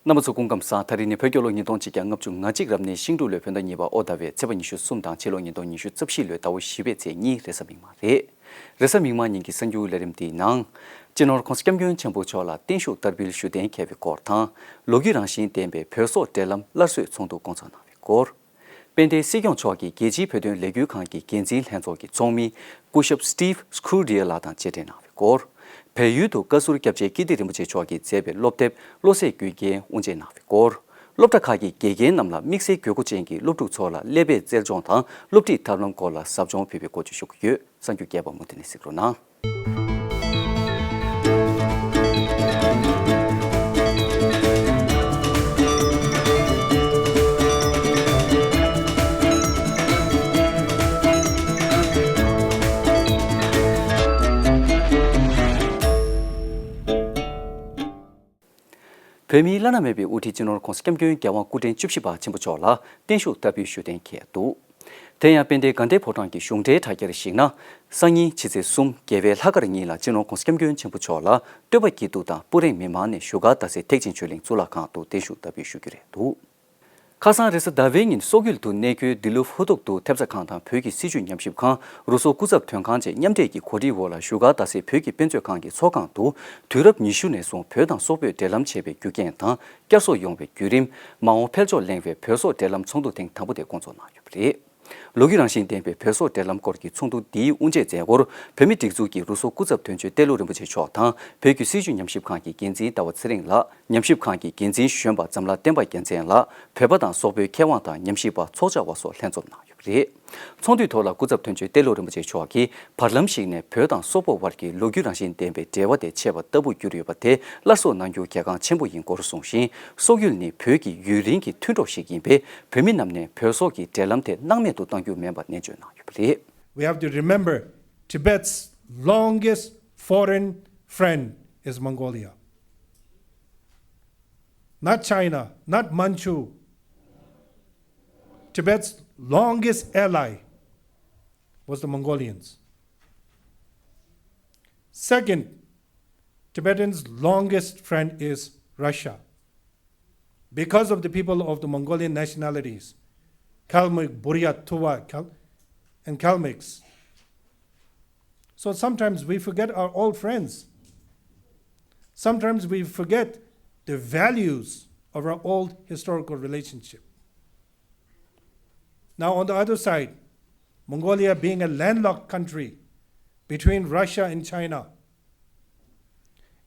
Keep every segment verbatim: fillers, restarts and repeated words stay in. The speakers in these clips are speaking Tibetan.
རྣམ་པ་ཚོ་སྐུ་ཁམས་བཟང་། ད་རིང་ནི་བོད་རྒྱལ་ལོ་ཉིས་སྟོང་ཆིག་བརྒྱ་ལྔ་བཅུ་ང་གཅིག་རབ་གནས་ཤིང་འབྲུག་ལོའི་བོད་ཟླ་གཉིས་པ་ཨོ་ཟླ་བའི་ཚེས་པ་ཉི་ཤུ་གསུམ་དང་ཕྱི་ལོ་ཉིས་སྟོང་ཉི་ཤུ་རྩ་བཞི་ལོའི་ཟླ་བ་བཞི་པའི་ཚེས་གཉིས་རེས་གཟའ་མིག་དམར་རེད། རེས་གཟའ་མིག་དམར་ཉིན་གྱི་གསར་འགྱུར་ལས་རིམ་འདིའི་ནང་། སྤྱི་ནོར་༸གོང་ས་༸སྐྱབས་མགོན་ཆེན་པོ་མཆོག་ལ་བརྟན་བཞུགས་དར་འབུལ་ཞུ་གཏན་འཁེལ་བའི་སྐོར་དང་། ལོ་རྒྱུས་རང་བཞིན་ལྡན་པའི་བོད་སོག་འབྲེལ་ལམ་སླར་གསོའི་ཚོགས་འདུ་བསྐོང་ཚོགས་གནང་བའི་སྐོར། དཔལ་ལྡན་སྲིད་སྐྱོང་མཆོག་གིས་རྒྱལ་སྤྱིའི་བོད་དོན་ལས་འགུལ་ཁང་གི་འགན་འཛིན་ལྷན་ཚོགས་ཀྱི་ཚོགས་མི་སྐུ་ཞབས་Steve Skudrier ལགས་དང་མཇལ་འཕྲད་གནང་བའི་སྐོར། བལ་ཡུལ་དུ་བཀའ་ཟུར་སྐྱབས་རྗེ་ཀིརྟི་རིན་པོ་ཆེ་མཆོག་གིས་མཛད་པའི་སློབ་དེབ་བློ་གསལ་རྒྱུན་རྐྱེན་དབུ་འབྱེད་གནང་བའི་སྐོར། སློབ་གྲྭ་ཁག་གི་དགེ་རྒན་རྣམས་ལ་དམིགས་བསལ་དགོས་མཁོ་ཅན་གྱི་སློབ་ཕྲུག་ཚོ་ལ་ཀླད་པའི་རྩལ་སྦྱོང་དང་སློབ་ཁྲིད་ཐབས་ལམ་སྐོར་ལ་ཟབ་སྦྱོང་ཕུལ་བའི་སྐོར་བཅས་ཞུ་གི་ཡོད། གསར་འགྱུར་རྒྱས་པ་མུ་མཐུད་ནས་གཟིགས་རོགས་གནང་། བོད་མིའི་བླ་ན་མེད་པའི་དབུ་ཁྲིད་སྤྱི་ནོར་༸གོང་ས་༸སྐྱབས་མགོན་རྒྱལ་དབང་སྐུ་ཕྲེང་བཅུ་བཞི་པ་ཆེན་པོ་མཆོག་ལ་བརྟན་བཞུགས་དར་འབུལ་ཞུ་གཏན་འཁེལ་འདུག་དེ་ཡང་དཔལ་ལྡན་དགའ་ལྡན་ཕོ་བྲང་གི་གཞུང་འབྲེལ་དྲ་རྒྱར་གཞིགས་ན། སང་ཉིན་ཕྱི་ཚེས་གསུམ་རྒྱལ་བའི་ལྷག་དཀར་ཉིན་ལ་སྤྱི་ནོར་༸གོང་ས་༸སྐྱབས་མགོན་ཆེན་པོ་མཆོག་ལ་སྟོད་པ་སྐྱིད་སྡུག་དང་སྤུ་རེང་མི་མང་ནས་བཞུགས་སྒར་རྡ་སའི་ཐེག་ཆེན་ཆོས་གླིང་གཙུག་ལག་ཁང་དུ་བརྟན་བཞུགས་དར་འབུལ་ཞུ་རྒྱུ་རེད་འདུག་ཁ་སང་རེས་གཟའ་ཟླ་བའི་ཉིན་སོག་ཡུལ་དུ་གནས་འཁོད་དི་ལུབ་ཧུ་ཐུག་ཏུ་ཐེབས་རྩ་ཁང་དང་བོད་ཀྱི་སྲིད་བྱུས་ཉམས་ཞིབ་ཁང་། རུ་སོག་སྐུ་ཚབ་དོན་ཁང་བཅས་མཉམ་འབྲེལ་གྱི་གོ་སྒྲིག་འོག་ལ་བཞུགས་སྒར་རྡ་སའི་བོད་ཀྱི་དཔེ་མཛོད་ཁང་གི་ཚོགས་ཁང་དུ། དུས་རབས་ཉི་ཤུ་ནས་བཟུང་བོད་དང་སོག་པོས་འབྲེལ་ལམ་བྱས་པའི་རྒྱུ་རྐྱེན་དང་བསྐྱར་གསོ་ཡོང་བའི་བརྒྱུད་རིམ། མ་འོངས་འཕེལ་ཕྱོགས་གླེང་བའི་བོད་སོག་འབྲེལ་ལམ་ཚོགས་འདུ་ཐེངས་དང་པོ་དེ་བསྐོང་ཚོགས་གནང་ཡོད་པ་རེད། ལོ་རྒྱུས་རང་བཞིན་ལྡན་པའི་བོད་སོག་འབྲེལ་ལམ་སྐོར་གྱི་ཚོགས་འདུ་འདིའི་དབུ་འབྱེད་མཛད་སྒོར་བོད་མིའི་སྒྲིག་འཛུགས་ཀྱི་རུ་སོག་སྐུ་ཚབ་དོན་གཅོད་ཏེ་ལོ་རིན་པོ་ཆེ་མཆོག་དང་བོད་ཀྱི་སྲིད་བྱུས་ཉམས་ཞིབ་ཁང་གི་འགན་འཛིན་ཟླ་བ་ཚེ་རིང་ལགས། ཉམས་ཞིབ་ཁང་གི་འགན་འཛིན་གཞོན་པ་འཛམ་ལྷ་བསྟན་པ་རྒྱལ་མཚན་ལགས། བོད་པ་དང་སོག་པོའི་མཁས་དབང་དང་ཉམས་ཞིབ་པ། ཚོགས་བཅར་བ་སོགས་ལྷན་འཛོམས་གནང་ཡོད་པ་རེད། ཚོགས་འདུའི་ཐོག་ལ་སྐུ་ཚབ་དོན་གཅོད་ཏེ་ལོ་རིན་པོ་ཆེ་མཆོག་གིས་བར་ལམ་ཞིག་ནས་བོད་དང་སོག་པོ་བར་གྱི་ལོ་རྒྱུས་རང་བཞིན་ལྡན་པའི་འབྲེལ་བ་དེ་ཆད་པ་ལྟ་བུ་གྱུར་ཡོད་པ་དེ་སླར་གསོ་གནང་རྒྱུ་གལ་འགངས་ཆེན་པོ་ཡིན་སྐོར་གསུངས་ཤིང་། སོག་ཡུལ་ནི་བོད་ཀྱི་ཡུན་རིང་གི་མཐུན་གྲོགས་ཤིག་ཡིན་པས། བོད་མི་རྣམས་ནས་བོད་སོག་གི་འབྲེལ་ལམ་དེ་སྣང་མེད་དུ་གཏང་རྒྱུ་མིན་པ་ནན་བརྗོད་གནང་ཡོད་པ་རེད། We have to remember Tibet's longest foreign friend is Mongolia. Not China, not Manchu. Tibet's longest ally was the Mongolians. Second, Tibetans' longest friend is Russia. Because of the people of the Mongolian nationalities, Kalmyk, Buryat, Tuva, Kal-, and Kalmyks. So sometimes we forget our old friends. Sometimes we forget the values of our old historical relationship. Now, on the other side, Mongolia being a landlocked country between Russia and China,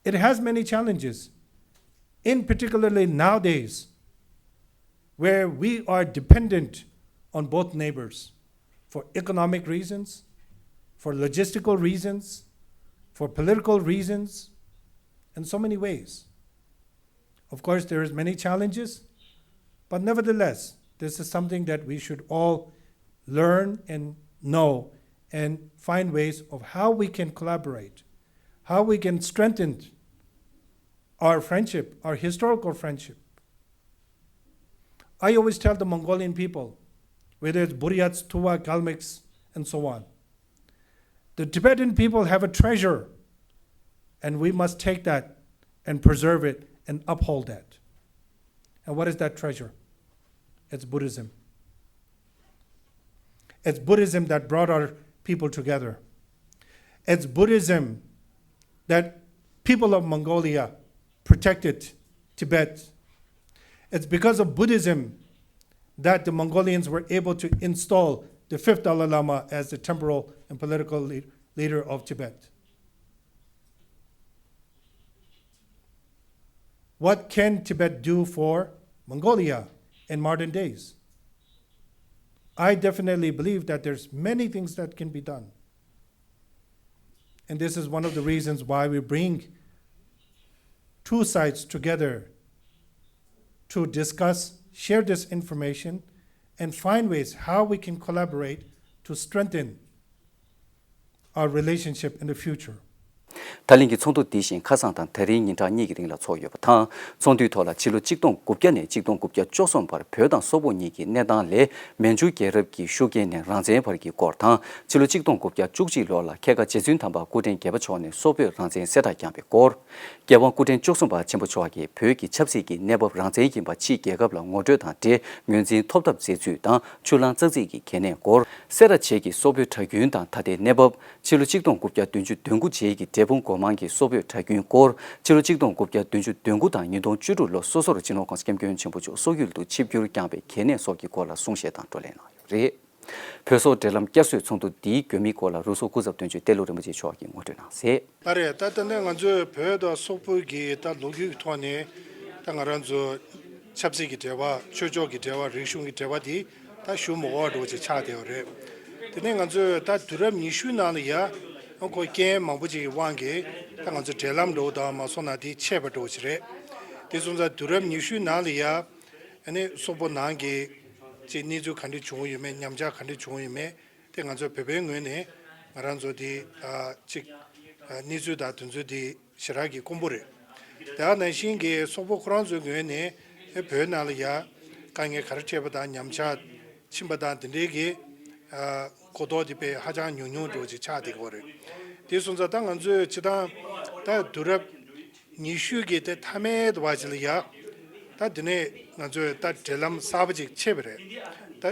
it has many challenges, in particularly nowadays, where we are dependent on both neighbors for economic reasons, for logistical reasons, for political reasons, in so many ways. Of course, there is many challenges, but nevertheless, this is something that we should all learn and know and find ways of how we can collaborate, how we can strengthen our friendship, our historical friendship. I always tell the Mongolian people, whether it's Buryats, Tuva, Kalmyks, and so on, the Tibetan people have a treasure, and we must take that and preserve it and uphold that. And what is that treasure? It's Buddhism. It's Buddhism that brought our people together. It's Buddhism that people of Mongolia protected Tibet. It's because of Buddhism that the Mongolians were able to install the fifth Dalai Lama as the temporal and political lea-, leader of Tibet. What can Tibet do for Mongolia in modern days? I definitely believe that there's many things that can be done. And this is one of the reasons why we bring two sides together to discuss, share this information, and find ways how we can collaborate to strengthen our relationship in the future. ད་ལན་གྱི་ཚོགས་འདུ་འདི་བཞིན་ཁ་སང་དང་ད་རིང་ཉིན་གྲངས་གཉིས་ཀྱི་རིང་ལ་ཚོགས་ཡོད་པ་དང་། ཚོགས་འདུའི་ཐོག་ལ་ཕྱི་ལོ་གཅིག་སྟོང་དགུ་བརྒྱ་ནས་གཅིག་སྟོང་དགུ་བརྒྱ་བཅུ་གསུམ་བར་བོད་དང་སོག་པོ་གཉིས་ཀྱི་གནས་སྟངས་ལས་མན་ཇུ་རྒྱལ་རབས་ཀྱི་ཤུགས་རྐྱེན་ནས་རང་བཙན་བར་གྱི་སྐོར་དང་། ཕྱི་ལོ་གཅིག་སྟོང་དགུ་བརྒྱ་བཅུ་གཅིག་ལོ་ལ་ཁལ་ཁ་རྗེ་བཙུན་དམ་པ་སྐུ་ཕྲེང་བརྒྱད་པ་མཆོག་ནས་སོག་པོས་རང་བཙན་གསལ་བསྒྲགས་བསྐྱངས་པའི་སྐོར། རྒྱལ་དབང་སྐུ་ཕྲེང་བཅུ་གསུམ་པ་ཆེན་པོ་མཆོག་གིས་བོད་ཀྱི་ཆབ་སྲིད་ཀྱི་གནས་བབ་རང་བཙན་ཡིན་པ་ཕྱིའི་རྒྱལ་ཁབ་ལ་ངོ་སྤྲོད་དང་འབྲེལ་ངོས་འཛིན་ཐོབ་ཐབས་མཛད་ཚུལ་དང་ཆུ་གླང་ཙག་ཙིག་གི་གལ་གནད་སྐོར། སེ་ར་བྱེས་ཀྱི་སོག་པོའི་གྲྭ་རྒྱུན་དང་ད་ལྟའི་གནས་བབ། ཕྱི་ལོ་གཅིག་སྟོང་དགུ་བརྒྱ་བདུན་ཅུ་དོན་དགུ་རྗེས་ཀྱི་འབྲས་སྤུངས་སྒོ་མང་གི་སོག་པོའི་གྲྭ་རྒྱུན་སྐོར། ཕྱི་ལོ་གཅིག་སྟོང་དགུ་བརྒྱ་བདུན་ཅུ་དོན་དགུ་དང་ཉིས་སྟོང་བཅུ་དྲུག་ལོ་སོ་སོར་སྤྱི་ནོར་༸གོང་ས་༸སྐྱབས་མགོན་ཆེན་པོ་མཆོག་སོག་ཡུལ་དུ་ཆིབས་བསྒྱུར་བསྐྱངས་པའི་གལ་གནད་སོགས་ཀྱི་སྐོར་ལ་གསུང་བཤད་དང་བགྲོ་གླེང་གནང་ཡོད་པ་རེད། བོད་སོག་འབྲེལ་ལམ་བསྐྱར་གསོའི་ཚོགས་འདུ་འདིའི་དགོས་དམིགས་སྐོར་ལ་རུ་ཟུར་སྐུ་ཚབ་དོན་གཅོད་ཏེ་ལོ་རིན་པོ་ཆེ་མཆོག་གིས་ངོ་སྤྲོད་གནང་གསལ། ད་རེད། ད་ད་ནས་ང་ཚོས་བོད་དང་སོག་པོ་གི་ད་ལོ་རྒྱུས་ཀྱི་ཐོག་ནས་ད་ང་རང་ཚོ་ཆབ་སྲིད་ཀྱི་འབྲེལ་བ། ཆོས་ཕྱོགས་ཀྱི་འབྲེལ་བ། རིག་གཞུང་གི་འབྲེལ་བ་དེ་ད་ཞུ་མི་དགོས་པ་འདྲ་བོ་ཅིག་ཆགས་བསྡད་པ་རེད། དེ་ནས་ང་ཚོས་ད་དུས་རབས་ཉི་ཤུའི་ནང་ལ་ཡ་ཁོ་རྐྱེན་མང་པོ་ཅིག་གི་དབང་གིས་ད་ང་ཚོ་འབྲེལ་ལམ་འདྲ་བོ་དང་མ་སོང་ན་དེ་ཆད་པ་འདྲ་བོ་ཅིག་རེད། དེ་སོང་ཙང་དུས་རབས་ཉི་ཤུའི་ནང་ལ་ཡ་ཨ་ནི་སོག་པོ་ནང་གི་ཅིག་གནས་ཚུལ་ག་འདྲ་བྱུང་ཡོད་མེད། ཉམས་ཆག་ག་འདྲ་བྱུང་ཡོད་མེད། དེ་ང་ཚོ་བོད་པའི་ངོས་ནས་ང་རང་ཚོ་དེ་ཨ་ཅིག་ཨ་གནས་ཚུལ་དང་དོན་ཚུལ་དེ་ཞེ་དྲག་གི་དཀོན་པོ་རེད། དེ་ནང་བཞིན་གྱི་སོག་པོ་ཁོ་རང་ཚོའི་ངོས་ནས་ཨེ་བོད་ནང་ལ་ཡ་དཀའ་ངལ་ག་རེ་འཕྲད་པ་དང་ཉམས་ཆག་ཕྱིན་པ་དང་དེ་འདྲའི་གི་ཨ་གོ་རྟོགས་དེ་དཔེ་ཧ་ཅང་ཉུང་ཉུང་འདྲ་བོ་ཅིག་ཆགས་བསྡད་ཀྱི་ཡོད་རེད། དེ་སོང་ཙང་ད་ང་ཚོས་སྤྱིར་བཏང་ད་དུས་རབས་ཉི་ཤུ་གི་དེ་མཐའ་མའི་དུ་བ་ཅིག་ལ་ཡ། ད་དེ་ནས་ང་ཚོས་ད་འབྲེལ་ལམ་གསར་པ་ཅིག་ཕྱེས་པ་རེད། ད་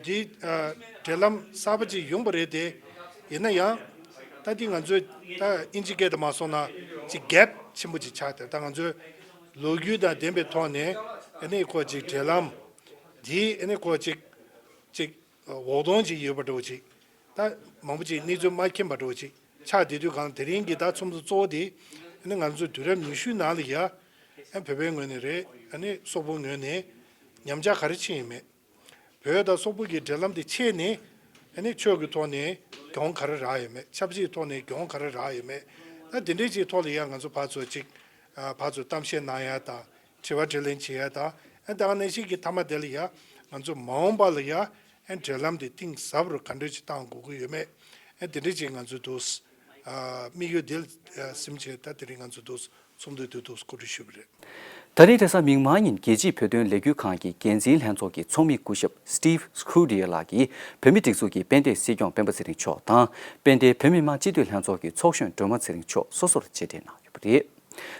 འདི་ཨ་འབྲེལ་ལམ་གསར་པ་ཅིག་ཡོང་པ་རེད་དེ། ཡིན་ན་ཡང་ད་འདི་ང་ཚོས་ད་ཨིན་ཇི་སྐད་དུ་མ་སོང་ན་ཅིག་གེབ་ཆེན་པོ་ཅིག་ཆགས་ཏེ། ད་ང་ཚོས་ལོ་རྒྱུས་དང་ལྡན་པའི་ཐོག་ནས་ཨ་ནི་ཁོ་ཅིག་འབྲེལ་ལམ་འདི་ཨ་ནི་ཁོ་ཅིག་ཅིག་འོག་སྟོང་ཅིག་ཡོད་པ་འདྲ་བོ་ཅིག་ད་མང་པོ་ཅིག་གནས་ཚུལ་མ་མཁྱེན་པ་འདྲ་བོ་ཅིག་ཆགས་བསྡད་དུས་གང་། དེ་རིང་གི་ད་ཚོགས་འདུ་གཙོ་བོ་དེ་ཨ་ནི་ང་ཚོ་དུས་རབས་ཉི་ཤུའི་ནང་ལ་ཡ་ཨ་བོད་པའི་ངོས་ནས་རེད། ཨ་ནི་སོག་པོའི་ངོས་ནས་ཉམས་ཆག་ག་རེ་ཕྱིན་ཡོད་མེད། བོད་དང་སོག་པོ་གི་འབྲེལ་ལམ་དེ་ཕྱེས་ནས་ཨ་ནི་ཆོས་ཀྱི་ཐོག་ནས་གྱོང་ག་རེ་རག་ཡོད་མེད། ཆབ་སྲིད་ཐོག་ནས་གྱོང་ག་རེ་རག་ཡོད་མེད། ད་དེ་འདྲའི་ཅིག་ཐོག་ལ་ཡ་ང་ཚོ་ཕར་ཚུར་ཅིག་ཨ་ཕར་ཚུར་གཏམ་བཤད་གནང་ཡ་དང་། དྲི་བ་དྲིས་ལན་བྱེད་ཡ་དང་། ཨ་ད་ག་ནང་བཞིན་གྱི་མཐའ་མ་དེ་ལ་ཡ་ང་ཚོ་མ་འོངས་པ་ལ་ཡ་ཨ་འབྲེལ་ལམ་དེ་གཏིང་ཟབ་རུ་ག་འདྲ་ཅིག་གཏང་དགོས་ཀྱི་ཡོད་མེད། ཨ་དེ་འདྲ་ཅིག་ང་ཚོས་འདུག་ཨ་དམིགས་ཡུལ་དེ་ལ་ཨ་སིམ་བྱས། ད་དེ་རིང་ང་ཚོས་འདུག་ཚོགས་འདུ་དེ་འདུག་གོ་སྒྲིག་ཞུས་པ་རེད། ད་རིང་རེས་གཟའ་མིག་དམར་ཉིན་རྒྱལ་སྤྱིའི་བོད་དོན་ལས་འགུལ་ཁང་གི་འགན་འཛིན་ལྷན་ཚོགས་ཀྱི་ཚོགས་མི་སྐུ་ཞབས་Steve Scudder ལགས་ཀྱིས་བོད་མིའི་སྒྲིག་འཛུགས་ཀྱི་དཔལ་ལྡན་སྲིད་སྐྱོང་སྤེན་པ་ཚེ་རིང་མཆོག་དང་། དཔལ་ལྡན་བོད་མི་མང་སྤྱི་འཐུས་ལྷན་ཚོགས་ཀྱི་ཚོགས་གཞོན་སྒྲོལ་མ་ཚེ་རིང་མཆོག་སོ་སོར་མཇལ་འཕྲད་གནང་ཡོད་པ་རེད།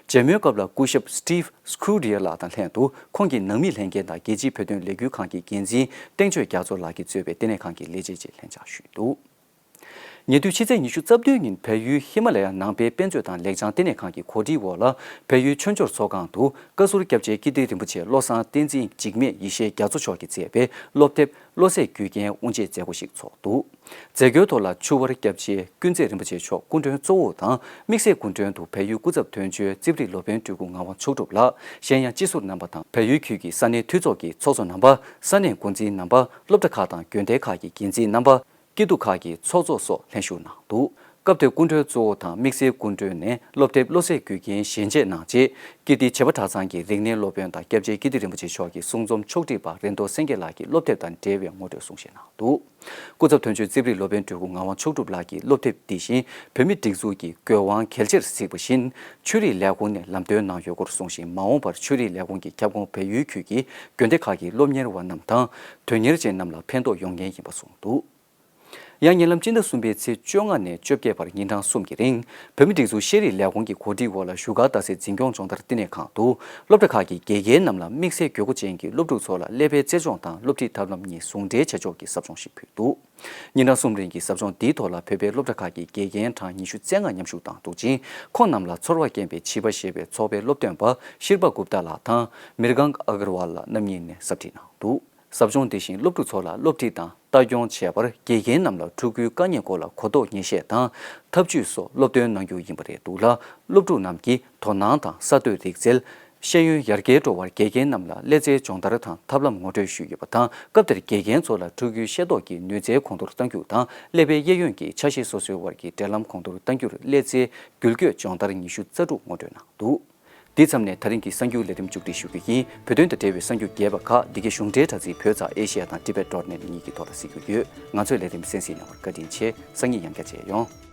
མཇལ་མོལ་སྐབས་ལ་སྐུ་ཞབས་Steve Scudder ལགས་དང་ལྷན་དུ་ཁོང་གི་ནང་མི་ལྷན་རྒྱས་དང་རྒྱལ་སྤྱིའི་བོད་དོན་ལས་འགུལ་ཁང་གི་འགན་འཛིན་བསྟན་ཆོས་རྒྱ་མཚོ་ལགས་ཀྱིས་གཙོས་པའི་ལྟེ་གནས་ཁང་གི་ལས་བྱེད་བཅས་ལྷན་བཅར་ཞུས་འདུག་ཉེ་དུས་ཕྱི་ཚེས་ཉི་ཤུ་རྩ་བདུན་ཉིན་བལ་ཡུལ་ཧི་མ་ལ་ཡ་ནང་པའི་དཔེ་མཛོད་དང་ལེགས་བྱང་ལྟེ་གནས་ཁང་གི་གོ་སྒྲིག་འོག་ལ། བལ་ཡུལ་ཆོས་འབྱོར་ཚོགས་ཁང་དུ་བཀའ་ཟུར་སྐྱབས་རྗེ་ཀིརྟི་རིན་པོ་ཆེ་བློ་བཟང་བསྟན་འཛིན་འཇིགས་མེད་ཡེ་ཤེས་རྒྱ་མཚོ་མཆོག་གིས་མཛད་པའི་སློབ་དེབ་བློ་གསལ་རྒྱུ་རྐྱེན་དབུ་འབྱེད་མཛད་སྒོ་ཞིག་ཚོགས་འདུག་མཛད་སྒོའི་ཐོག་ལ་ཆུ་དབར་སྐྱབས་རྗེ་ཀུན་མཛེས་རིན་པོ་ཆེ་མཆོག་སྐུ་མགྲོན་གཙོ་བོ་དང་། དམིགས་བསལ་སྐུ་མགྲོན་དུ་བལ་ཡུལ་སྐུ་ཚབ་དོན་གཅོད་རྩིབ་རིགས་སློབ་དཔོན་སྤྲུལ་སྐུ་ངག་དབང་མཆོག་གྲུབ་ལགས། གཞན་ཡང་སྤྱི་ཟུར་རྣམ་པ་དང་། བལ་ཡུལ་ཁུལ་གྱི་ས་གནས་འཐུས་ཚོགས་ཀྱི་ཚོགས་གཙོ་རྣམ་པ། ས་གནས་འགོ་འཛིན་རྣམ་པ། སློབ་གྲྭ་ཁག་དང་དགོན་སྡེ་ཁག་གི་འགན་འཛིན་རྣམ་པ། སྐྱིད་སྡུག་ཁག་གི་ཚོགས་གཙོ་སོགས་ལྷན་ཞུགས་གནང་འདུག་སྐབས་དེར་སྐུ་མགྲོན་གཙོ་བོ་དང་དམིགས་བསལ་སྐུ་མགྲོན་ནས་སློབ་དེབ་བློ་གསལ་རྒྱུ་རྐྱེན་ཞལ་འབྱེད་གནང་རྗེས། ཀིརྟིའི་བྱེས་པ་གྲྭ་ཚང་གི་རིག་གནས་སློབ་དཔོན་དང་སྐྱབས་རྗེ་ཀིརྟི་རིན་པོ་ཆེ་མཆོག་གི་གསུང་རྩོམ་ཕྱོགས་བསྒྲིགས་པ་རིན་རྡོ་སེང་གེ་ལགས་ཀྱིས་སློབ་དེབ་དང་འབྲེལ་བའི་ངོ་སྤྲོད་གསུང་བཤད་གནང་འདུག་སྐུ་ཚབ་དོན་གཅོད་རྩིབ་རིགས་སློབ་དཔོན་སྤྲུལ་སྐུ་ངག་དབང་མཆོག་གྲུབ་ལགས་ཀྱིས་སློབ་དེབ་འདི་བཞིན་བོད་མིའི་སྒྲིག་འཛུགས་ཀྱི་དགོས་དབང་གལ་ཆེར་གཟིགས་པ་བཞིན། ཆོས་རིག་ལས་ཁུངས་ནས་ལམ་སྟོན་གནང་ཡོད་སྐོར་གསུངས་ཤིང་། མ་འོངས་པར་ཆོས་རིག་ལས་ཁུངས་ཀྱི་ཁྱབ་ཁོངས་བལ་ཡུལ་ཁུལ་གྱི་དགོན་སྡེ་ཁག་གི་སློབ་གཉེར་བ་རྣམས་དང་། དོན་གཉེར་ཅན་རྣམས་ལ་ཕན་ཐོགས་ཡོང་མཁན་ཡིན་པ་གསུངས་འདུག་ཡང་ཉེ་ལམ་སྤྱི་ཟླ་གསུམ་པའི་ཚེས་བཅོ་ལྔ་ནས་བཅོ་བརྒྱད་བར་ཉིན་གྲངས་གསུམ་གྱི་རིང་། བོད་མིའི་སྒྲིག་འཛུགས་ཤེས་རིག་ལས་ཁུངས་ཀྱི་གོ་སྒྲིག་འོག་ལ་བཞུགས་སྒར་རྡ་སའི་འཛིན་སྐྱོང་སྦྱོང་བརྡར་བསྟི་གནས་ཁང་དུ། སློབ་གྲྭ་ཁག་གི་དགེ་རྒན་རྣམས་ལ་དམིགས་བསལ་དགོས་མཁོ་ཅན་གྱི་སློབ་ཕྲུག་ཚོ་ལ་ཀླད་པའི་རྩལ་སྦྱོང་དང་སློབ་ཁྲིད་ཐབས་ལམ་གཉིས་ཟུང་འབྲེལ་བྱེད་ཕྱོགས་ཀྱི་ཟབ་སྦྱོང་ཞིག་ཕུལ་འདུག་ཉིན་གྲངས་གསུམ་རིང་གི་ཟབ་སྦྱོང་འདིའི་ཐོག་ལ་བོད་པའི་སློབ་གྲྭ་ཁག་གི་དགེ་རྒན་གྲངས་ཉི་ཤུ་རྩ་ལྔ་མཉམ་ཞུགས་གནང་འདུག་ཅིང་། ཁོང་རྣམས་ལ་ཚོར་བ་སྐྱེན་པའི་བྱིས་པ་ཞེས་པའི་ཚོགས་པའི་སློབ་སྟོན་པ་ཤིར་པ་གུཔྟ་ལགས་དང་། མིར་གང་ཨ་གར་ཝལ་ལགས་རྣམ་གཉིས་ནས་ཟབ་ཁྲིད་གནང་འདུག་ཟབ་སྦྱོང་དེ་བཞིན་སློབ་ཕྲུག་ཚོ་ལ་སློབ་ཁྲིད་དང་ལྟ་སྐྱོང་བྱས་པར། དགེ་རྒན་རྣམས་ལ་ཕྲུ་གུའི་དཀའ་ངལ་སྐོར་ལ་གོ་རྟོགས་ངེས་ཤེས་དང་ཐབས་ཇུས་སོགས་སློབ་སྟོན་གནང་རྒྱུ་ཡིན་པ་རེད་འདུག་ལ། སློབ་ཕྲུག་རྣམས་ཀྱིས་དོ་སྣང་དང་གསར་གཏོད་རིག་རྩལ། ཤེས་ཡོན་ཡར་རྒྱས་འགྲོ་བར་དགེ་རྒན་རྣམས་ལ་ཀླད་རྩའི་སྦྱོང་བརྡར་དང་ཐབས་ལམ་ངོ་སྤྲོད་ཞུས་ཡོད་པ་དང་། སྐབས་དེར་དགེ་རྒན་ཚོ་ལ་ཕྲུ་གུའི་ཤེས་རྟོགས་ཀྱི་ནུས་རྩལ་གོང་མཐོར་གཏང་རྒྱུ་དང་། ཀླད་པའི་གཡས་གཡོན་གྱི་ཆ་ཤས་སོ་སོའི་བར་གྱི་འབྲེལ་ལམ་གོང་མཐོར་གཏང་རྒྱུར་ཀླད་རྩའི་འགུལ་སྐྱོད་སྦྱོང་བརྡར་ཉི་ཤུ་རྩ་དྲུག་ངོ་སྤྲོད་གནང་འདུག་འདི་མཚམས་ནས་ད་རིང་གི་གསར་འགྱུར་ལས་རིམ་མཇུག་སྒྲིལ་ཞུ་རྒྱུ་ཡིན། བོད་དོན་དང་འབྲེལ་བའི་གསར་འགྱུར་རྒྱས་པ་ཁག་འདི་གའི་གཞུང་འབྲེལ་དྲ་ཚིགས་བོད་ཙང་ཨེ་ཤེ་ཡ་དང་ཌི་བྷེཊ་ཌོཊ་ནེཊ་གཉིས་ཀྱི་ཐོག་ལ་གཟིགས་རྒྱུ་ཡོད། ང་ཚོའི་ལས་རིམ་གསན་གཟིགས་གནང་བར་བཀའ་དྲིན་ཆེ། སང་ཉིན་ཡང་བསྐྱར་མཇལ་ཡོང་།